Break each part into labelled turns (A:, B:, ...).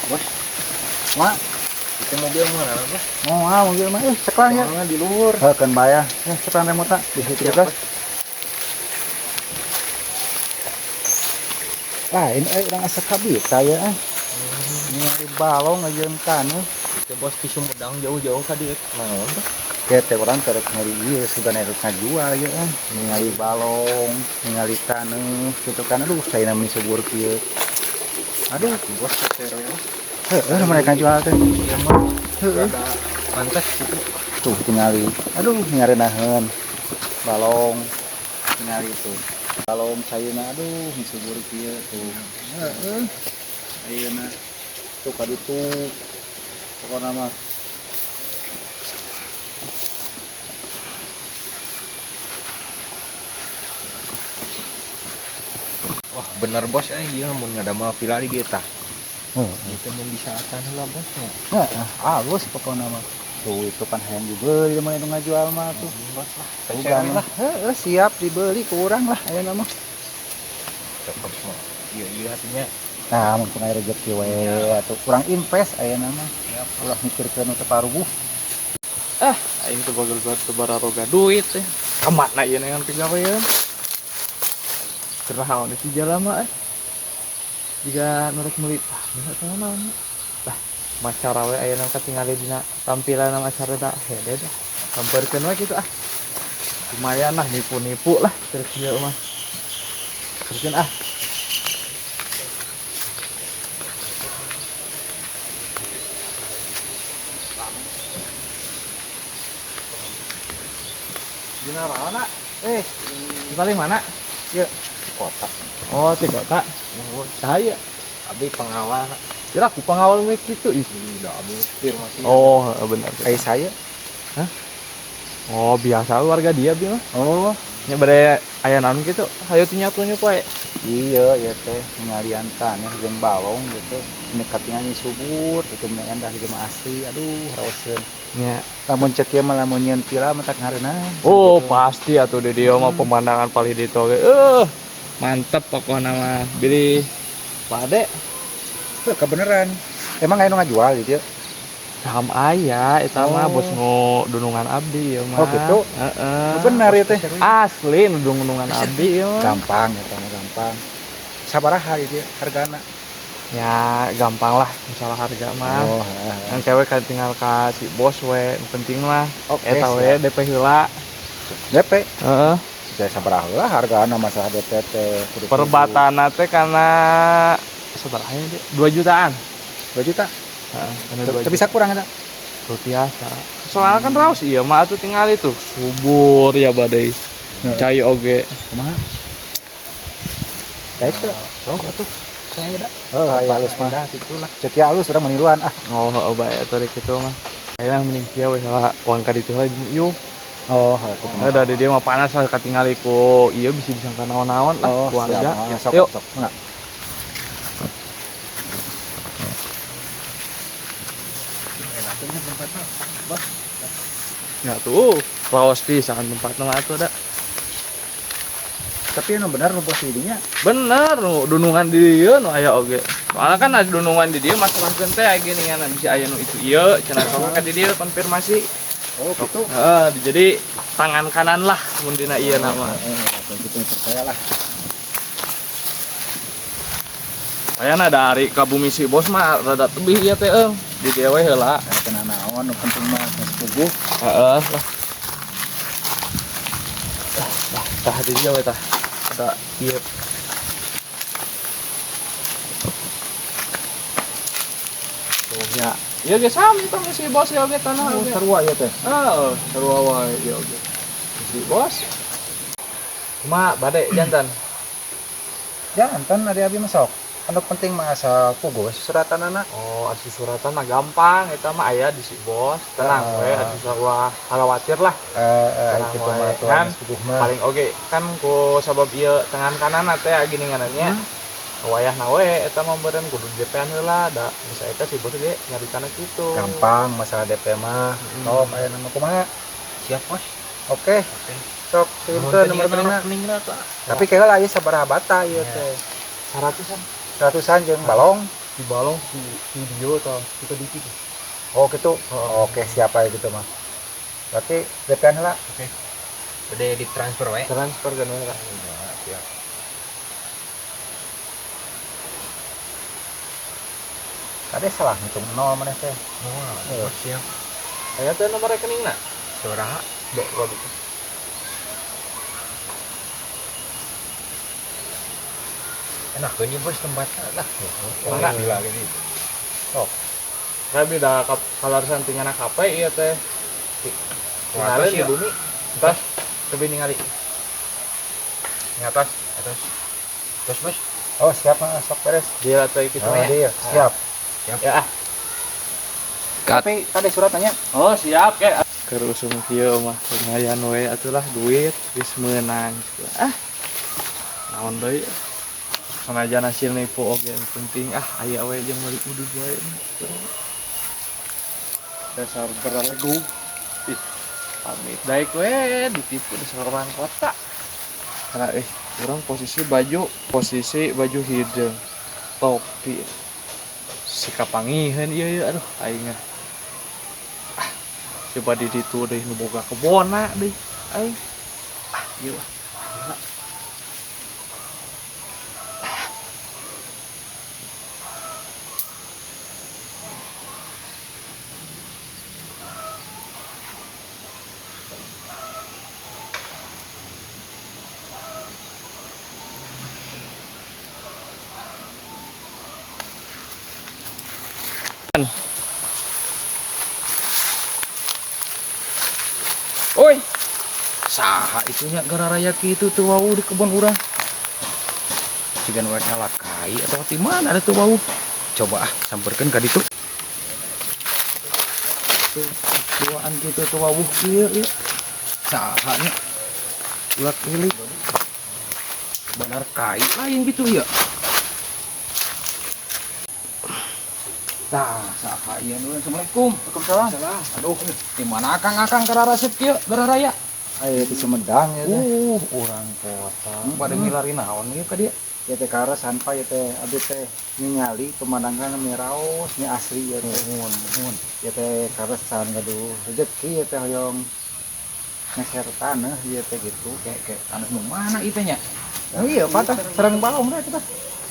A: Bos,
B: Mak,
A: itu mobil mana, Bos?
B: mau ah mobil mah ceklan ya.
A: Soalnya di luhur.
B: Heuh, keun bae. Ceklan remote di situ
A: Siap,
B: gas. Lain urang asa kabita ya eh. Ningali balong aja taneuh.
A: Itu bos di Sumedang jauh-jauh ka dieu. Naon, Bos?
B: Kete urang teh rek nyari ieu sugana rek ngajual ya eh. Ningali balong, ningali taneuh gitu kan. Aduh, caina meni subur kieu. Aduh,
A: Bos cewek lah.
B: heuh mereka jual teh.
A: Iya mah.
B: Heeh.
A: Rada pantes gitu.
B: Tuh tingali. Aduh, ngarenaheun. Balong tingali tuh. Balong caina aduh meni subur kieu tuh. Heeh. Ayeuna tuh ka ditu. Pokona mah
A: Wah, bener bos ieu mun ngadamel villa di dieu tah.
B: Heeh.
A: Itu mun disaatan heula bos nya.
B: Heeh, halus pokona mah. Tuh itu kan hayang dibeli mah nu ngajual mah tuh.
A: Bos lah.
B: Udah
A: lah.
B: lah. Heeh, siap dibeli kurang lah ayeuna mah.
A: Cakep mah. Iya iya hatinya.
B: Nah, mumpung aya rezeki we atuh kurang invest ayeuna mah.
A: Siap.
B: Ulah mikirkeun nu teu paruguh.
C: Aing teu bagel teu bararoga duit teh. Ka mana ieu neangan pigawean? Keur naon si jalma eh. Jiga nu rek meuli tah, tah naon. Lah, macara we ayeuna katingali dina tampilan macara da hede dah. Sampeurkeun we kitu ah. Lumayan lah nipu-nipu lah keur kieu mah. Teruskeun ah. Dina mana? Di paling mana?
B: Ieu kota.
C: Oh, di kota. Cahaya.
A: Abi pengawal.
C: Kira aku pengawal we kitu ih.
A: Udah abi supir masih.
C: Oh, benar.
B: Ai saya.
C: Hah? Oh, biasa warga dia bi mah.
B: Oh,
C: Nya bade aya naon kitu, hayu tinyatunya poe.
B: iya ieu teh ningalian taneuh jeung balong gitu. Ini katingali subur, itu mah endah gitu mah asli. Aduh, raoseun.
C: Nya.
B: Lamun cek ieu mah lamun nyieun villa mah tak ngareunah.
C: Oh,
B: Gitu.
C: pasti atuh di dieu mah pemandangan paling ditu oge. Mantep pokokna mah. Bilih pade
B: Heuh, kebeneran. Emang aya nu ngajual gitu ya?
C: Saham aya eta mah
B: Oh.
C: bos nu dunungan abdi ieu mah.
B: Oh, gitu?
C: Heeh.
B: Bener ya teh.
C: Asli nu dunungan abdi ieu mah.
B: Gampang eta mah gampang. Sabaraha ieu hargana?
C: Ya gampang lah masalah harga mah.
B: Oh, heeh.
C: Yang cewek kan tinggal ka si bos we, nu penting mah
B: Oke,
C: eta we
B: siap.
C: DP heula.
B: DP.
C: Heeh.
B: Saya sabaraha lah hargana masalah DP teh. Kudu
C: Perbatana teh kana sabaraha nya 2 jutaan.
B: 2 juta.
C: Heeh, kana 2
B: Teu bisa kurang eta.
C: Tuh biasa. Soalnya kan raos ieu mah atuh tinggal itu subur ya badai. Cai oge.
B: Kumaha? Baik teu.
A: Sok atuh. Saya da.
B: Oh, aya halus mah.
A: Dah kitu lah.
B: Cek ya halus urang meniruan ah.
C: Oh, heeh bae atuh rek kitu mah. Ayeuna mending kieu we salah uang ka ditu heula yuk.
B: Oh, heuh kitu mah.
C: Ada di dia mah panas lah katingali ku ieu bisa disangka naon-naon lah
B: Oh,
C: keluarga.
B: siap. Ah, sok
C: Yuk.
B: sok. Enggak.
A: Enaknya tempatnya. Bos.
C: Ya tuh, raos pisan tempatna mah atuh da.
B: Tapi anu bener nu bos dinya.
C: Bener, nu dunungan di dieu nu aya oge. Soalnya kan ada dunungan di dieu masalahkeun teh aya geuningan bisa aya nu itu ieu cenah sok ka di dieu konfirmasi.
B: Oh, gitu.
C: Heeh, jadi tangan kanan lah mun dina ieu na mah.
B: Heeh, gitu percaya lah.
C: Kayana dari ka bumi si bos mah rada tebih ieu teh eung. Di dieu we heula.
B: Aya kena naon nu penting mah geus puguh.
C: Heeh lah. Tah, tah di dieu we tah. Ada ieu. Tuh nya. Ieu ge sami tah si bos ieu ge tanah
B: Oh,
C: oge.
B: sarua ieu teh.
C: Heeh, sarua wae ieu oge. Si bos. Kumaha bade jantan?
B: Jantan ari abi mah sok. Anu penting mah asal puguh suratanana.
C: Oh, asuh suratan mah gampang, eta mah aya di si bos. Tenang we, asuh sarua khawatir lah. Tenang
B: Kitu mah
C: wae.
B: atuh
C: Kan
B: geus puguh mah.
C: Paling oge kan ku sabab ieu tangan kanan teh geuningan nya. Wayahna we eta mah meureun kudu DP-an heula da bisa eta si bos ge nyaritana kitu.
B: Gampang masalah DP mah. Top aya nama kumaha?
A: Siap, Bos.
B: Oke.
A: Oke.
B: Sok kirimkeun nomor rekeningna.
A: rekeningna tah.
B: Tapi kayaknya lah ieu sabaraha bata ieu teh.
C: 100-an.
B: 100-an jeung balong.
C: Di balong di video atau kita dikit.
B: Oh gitu. Oke, siapa ya gitu mah. Berarti DP-an lah.
A: Oke. Udah ditransfer we.
C: Transfer kan we.
A: Ya, siap.
B: Tadi salah ngitung nol mana teh.
A: Oh, siap.
C: Aya teh nomor rekeningna?
A: Sabaraha?
C: Dek gua gitu.
A: Enak kan bos tempatnya lah.
C: Mana?
A: Gila gini.
B: Oh.
C: Saya beda kalarisan tingana kape ieu teh. Tinggalin di bumi. Tas coba ningali.
A: Di atas, atas. Terus bos.
B: Oh, siap mah sok beres.
C: Dia teh kitu
B: Oh, dia siap.
A: Siap.
C: Ya.
B: Tapi tadi surat nanya.
C: Oh, siap ke. Keur usum kieu mah lumayan we atulah duit geus meunang. Ah. Naon deui? Sanajan hasil nipu oge yang penting ah aya we jeung meuli udud wae. Dasar berlegu. Ih, pamit daek we ditipu di orang kota. Karena urang posisi baju hideung. Topi. Sikap pangiheun ieu ieu aduh aing. Ah, coba di ditu deui nu boga kebonna deui aing. Ah, ieu ah.
A: Oi, saha itunya gara raya kitu tuh wau di kebun urang. Cigan wae salah kai atau di mana ada tuh wau. Coba ah samperkeun ka ditu. Tuh duaan kitu tuh wau kieu ieu. Saha nya? Ulak ilik. Benar kai lain gitu ya. Tah, saha ieu nu Assalamualaikum.
B: Waalaikumsalam.
A: Aduh, di mana akang-akang kararasep kieu gara raya?
B: Aya di Sumedang ya teh.
A: Urang kota. Bade milari naon ieu ka dieu?
B: Ya teh karasan Pak ya teh abdi teh ningali pemandangan miraos nya asri ya teh.
A: Nuhun, nuhun.
B: Ya teh karasan gaduh rezeki ya teh hoyong ngeser tanah ya teh gitu.
A: Kayak tanah nu mana ieu teh nya?
B: Oh iya Pak tah sareng balong teh kita.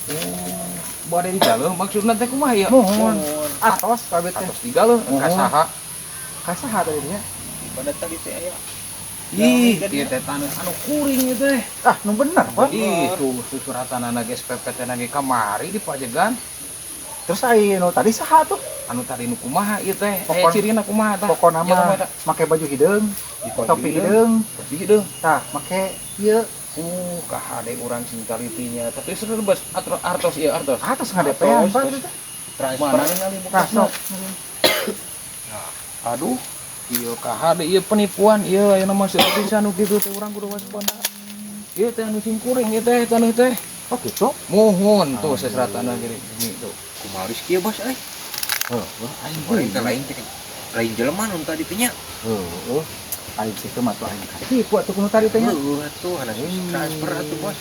A: Oh, bade digaleuh maksudna teh kumaha ieu?
B: Nuhun. Atos kabeh teh.
A: Atos digaleuh ka saha?
B: Ka saha tadi nya?
A: Pada tadi teh aya. Ih, ieu teh tanah anu kuring ieu teh.
B: Ah, nu bener, Pak.
A: Ih, tuh susuratanana ge SPPT na ge kamari di pajegan.
B: Terus ai nu tadi saha tuh?
A: Anu tadi nu kumaha ieu teh? Cirina kumaha tah?
B: Pokona mah make baju hideung, topi hideung,
A: topi hideung.
B: Tah, make ieu.
A: Kahade urang sing talitinya. Tapi seru bos, artos ieu artos.
B: Artos ngadepean, Pak.
A: Transfer ningali bekasna. Aduh, ieu kahade ieu penipuan ieu ayeuna mah seueur pisan nu kitu teh urang kudu waspada. Ieu teh anu sing kuring ieu teh taneuh teh.
B: Oh gitu.
A: Muhun tuh sesratana gini gini tuh.
D: Kumaha kieu bos euy?
A: Heuh, aing
D: goreng teh lain teh. Lain jelema nu tadi teh nya.
B: Heuh. Aing kitu mah tuh aing katipu atuh kuno tadi teh nya.
D: Heuh atuh anu transfer atuh bos.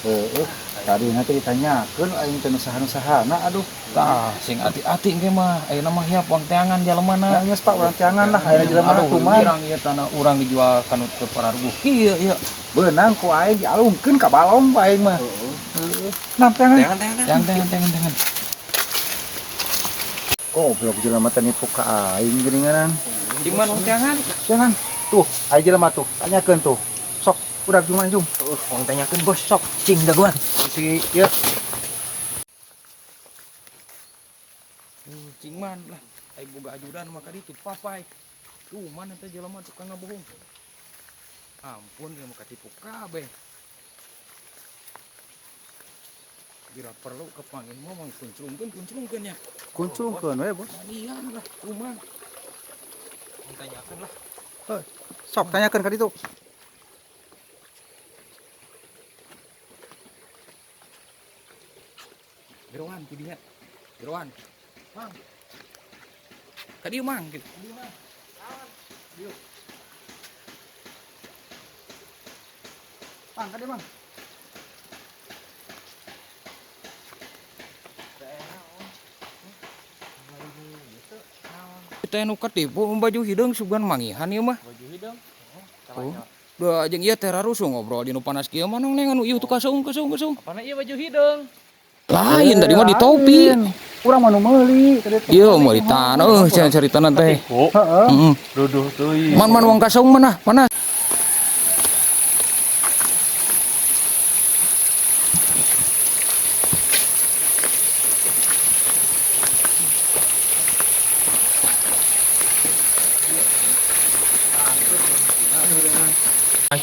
B: Heuh. Tadi nanti ditanyakeun aing teh nu saha-sahana aduh.
A: Tah, sing ati-ati engke mah ayeuna mah hiap wang teangan jelemana.
B: Geus Pak urang teangan lah ayeuna jelema tuman.
A: Urang ieu tanah urang dijual ka nu teu pararuguh kieu ieu.
B: Beunang ku aing dialungkeun ka balong ku aing mah. Heeh. Nah, teangan.
A: Teangan.
B: Goblok jelema teh nipu ka aing geuninganan.
A: Di mana teangan?
B: Teangan. Tuh, aing jelema tuh, tanyakeun tuh. Sok, udah jung jung.
D: Heeh, wong tanyakeun bos, sok cing dagoan.
B: Si ieu.
A: Cing man lah, aing boga ajudan mah ka ditu papai. Tuh mana teh jelema tukang ngabohong. Ampun ieu mah katipu kabeh. Bila perlu kepanggil mah mah kunclungkeun nya.
B: Kunclungkeun we, Bos.
A: Manian lah, kumaha.
D: Tanyakeun lah.
B: Heuh, sok tanyakeun ka ditu.
A: Geroan tidinya. Geroan. Mang. Ka dieu mang gitu.
B: Ka dieu mang. Dieu. Mang, ka dieu mang.
A: Teh nu katipu baju hideung sugan mangihan ieu mah.
C: Baju hideung.
A: Oh. Duh, jeung ieu teh rarusuh ngobrol di nu panas kieu mah nong neng anu ieu tuh kasaung kasaung kasaung.
C: Apana ieu baju hideung?
A: Lain tadi mah di topi.
B: Urang mah nu meuli tadi teh.
A: Ieu mau di tanah eueuh cenah caritana teh.
C: Oh,
B: Heeh.
A: Heeh.
C: duduh teuing.
A: Man man wong kasaung mana? Mana?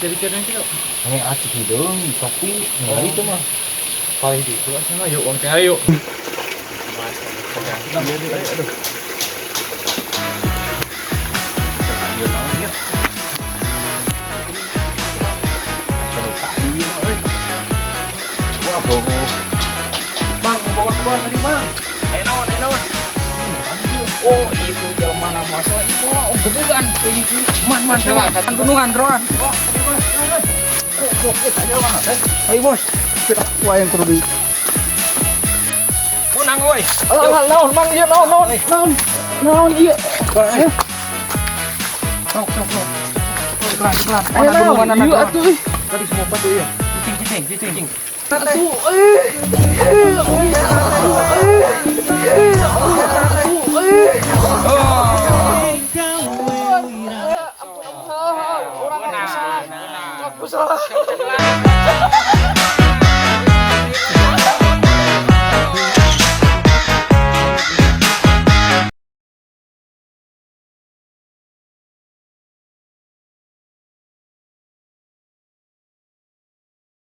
C: Ciri-ciri kieu.
D: Ini acik hideung di topi, ningali itu mah.
C: Paling gitu asana yuk wong teh ayo. Aduh.
D: Wah, bogo.
A: Bang, bawa keluar tadi, Bang. Ayo naon, ayo naon. Oh, itu jelema na masalah itu mah oh, gebugan. Man man coba gunungan roan. Ayo bos,
B: Wah yang kudu di.
A: menang woi.
C: Alah, naon mang ieu naon naon naon naon ieu.
A: Sok sok sok. Pelan pelan.
C: Ayo
A: Mana
C: naon
A: gunungan
C: ieu atuh ih.
A: Tadi semua batu ya. Cicing cicing cicing.
C: Atuh eh.